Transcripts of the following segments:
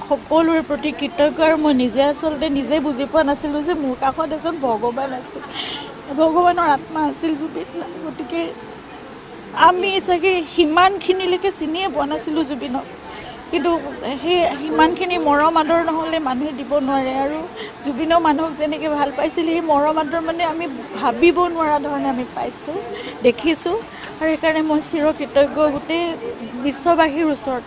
সকলোৰে প্ৰতি কৃতজ্ঞ। আৰু মই নিজে আচলতে নিজে বুজি পোৱা নাছিলোঁ যে মোৰ কাষত এজন ভগৱান আছিল, ভগৱানৰ আত্মা আছিল জুবিন। গতিকে আমি চাগে সিমানখিনিলৈকে চিনিয়ে পোৱা নাছিলোঁ জুবিনক, কিন্তু সেই সিমানখিনি মৰম আদৰ নহ'লে মানুহে দিব নোৱাৰে। আৰু জুবিনেও মানুহক যেনেকৈ ভাল পাইছিল, সেই মৰম আদৰ মানে আমি ভাবিব নোৱাৰা ধৰণে আমি পাইছোঁ, দেখিছোঁ। আৰু সেইকাৰণে মই চিৰকৃতজ্ঞ গোটেই বিশ্ববাসীৰ ওচৰত,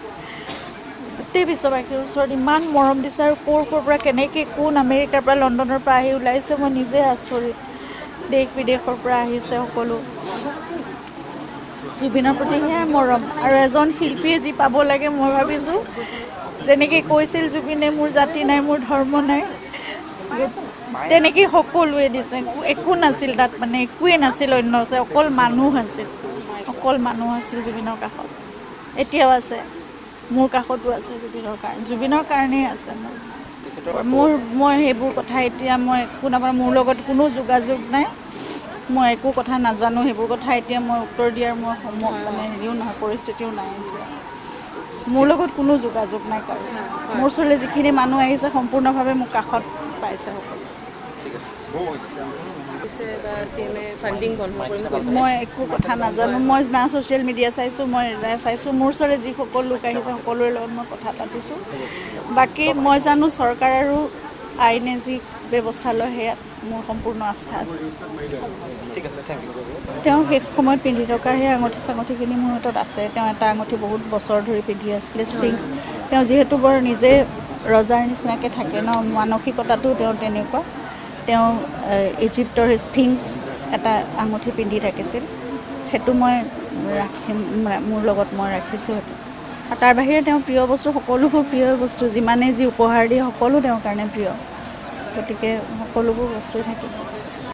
গোটেই বিশ্ববাসীৰ ওচৰত ইমান মৰম দিছে। আৰু ক'ৰ ক'ৰ পৰা কেনেকৈ কোন আমেৰিকাৰ পৰা, লণ্ডনৰ পৰা আহি ওলাইছে, মই নিজে আচৰিত। দেশ বিদেশৰ পৰা আহিছে সকলো। জুবিনৰ প্ৰতি সেয়াই মৰম। আৰু এজন শিল্পীয়ে যি পাব লাগে, মই ভাবিছোঁ, যেনেকৈ কৈছিল জুবিনে, মোৰ জাতি নাই, মোৰ ধৰ্ম নাই, তেনেকৈ সকলোৱে দিছে। একো নাছিল তাত, মানে একোৱেই নাছিল অন্য, অকল মানুহ আছিল, অকল মানুহ আছিল জুবিনৰ কাষত। এতিয়াও আছে, মোৰ কাষতো আছে জুবিনৰ কাৰণে, জুবিনৰ কাৰণেই আছে মোৰ। মোৰ মই সেইবোৰ কথা এতিয়া মই একো নাপাওঁ, মোৰ লগত কোনো যোগাযোগ নাই, মই একো কথা নাজানো সেইবোৰ কথা। এতিয়া মই উত্তৰ দিয়াৰ মই সময় মানে হেৰিও নহয়, পৰিস্থিতিও নাই এতিয়া। মোৰ লগত কোনো যোগাযোগ নাই কাৰো। মোৰ ওচৰলৈ যিখিনি মানুহ আহিছে সম্পূৰ্ণভাৱে মোক কাষত পাইছে সকলো। মই একো কথা নাজানো, মই না ছ'চিয়েল মিডিয়া চাইছোঁ, মই চাইছোঁ মোৰ ওচৰলৈ যিসকল লোক আহিছে সকলোৰে লগত মই কথা পাতিছোঁ। বাকী মই জানো চৰকাৰ আৰু আইনে যি ব্যৱস্থা লয় সেয়াত মোৰ সম্পূৰ্ণ আস্থা আছে। তেওঁ শেষ সময়ত পিন্ধি থকা সেই আঙুঠি চাঙুঠিখিনি মোৰ হাতত আছে। তেওঁ এটা আঙুঠি বহুত বছৰ ধৰি পিন্ধি আছিলে, স্ফিংছ। তেওঁ যিহেতু বৰ নিজে ৰজাৰ নিচিনাকৈ থাকে ন, মানসিকতাটো তেওঁ তেনেকুৱা। তেওঁ ইজিপ্তৰ স্ফিংছ এটা আঙুঠি পিন্ধি থাকিছিল, সেইটো মই ৰাখিম, মোৰ লগত মই ৰাখিছোঁ সেইটো। আৰু তাৰ বাহিৰে তেওঁৰ প্ৰিয় বস্তু সকলোবোৰ প্ৰিয় বস্তু, যিমানেই যি উপহাৰ দিয়ে সকলো তেওঁৰ কাৰণে প্ৰিয়। গতিকে সকলোবোৰ বস্তুৱেই থাকিব।